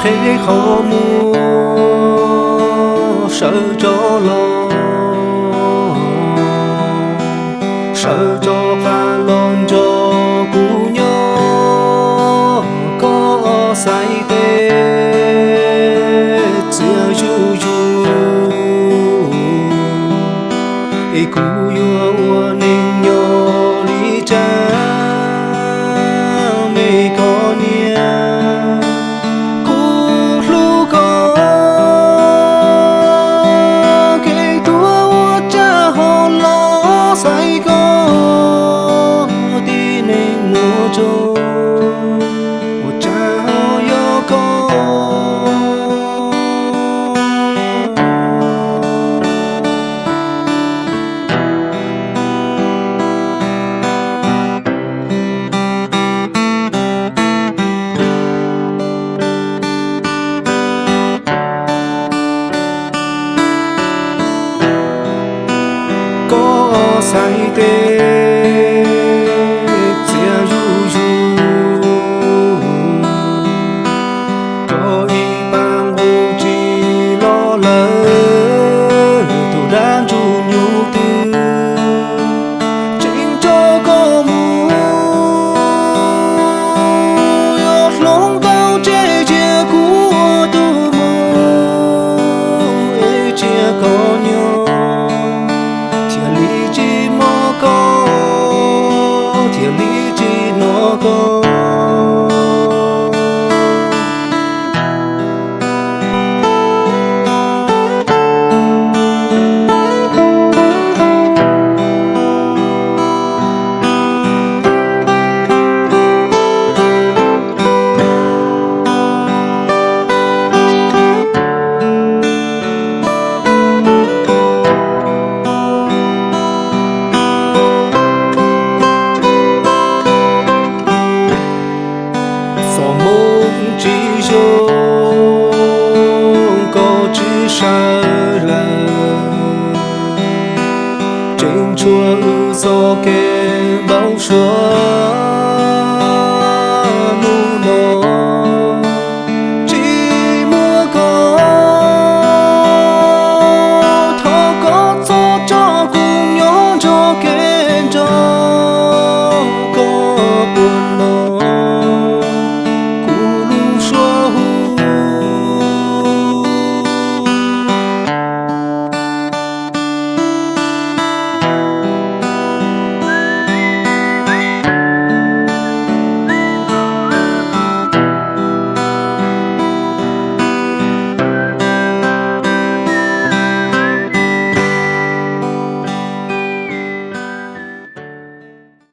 Qhov muag sawv rov los, sawv rov qab los nrog kuv nyob, koj xaiv tes txias zuj zus, es kuv yuav ua neej nyob li cas me koj niam. Kuv hlub koj, kev tuag ua cas ho los xaiv koj, tib neeg muaj tso ua cas ho yog koj. Koj xaiv tes txias zuj zus, koj ib pab nqus tsis los lawm, tus dab ntsuj nyuj twg tseem nrog koj mus, yog hloov tau tseg cia kuv ua tus mus, es cia koj nyob, thiaj li tsis mob koj, thiaj li tsis hnov koj. Txoj moo tsis zoo, koj tsis sawv lawm, tseem tshuav wb txoj kev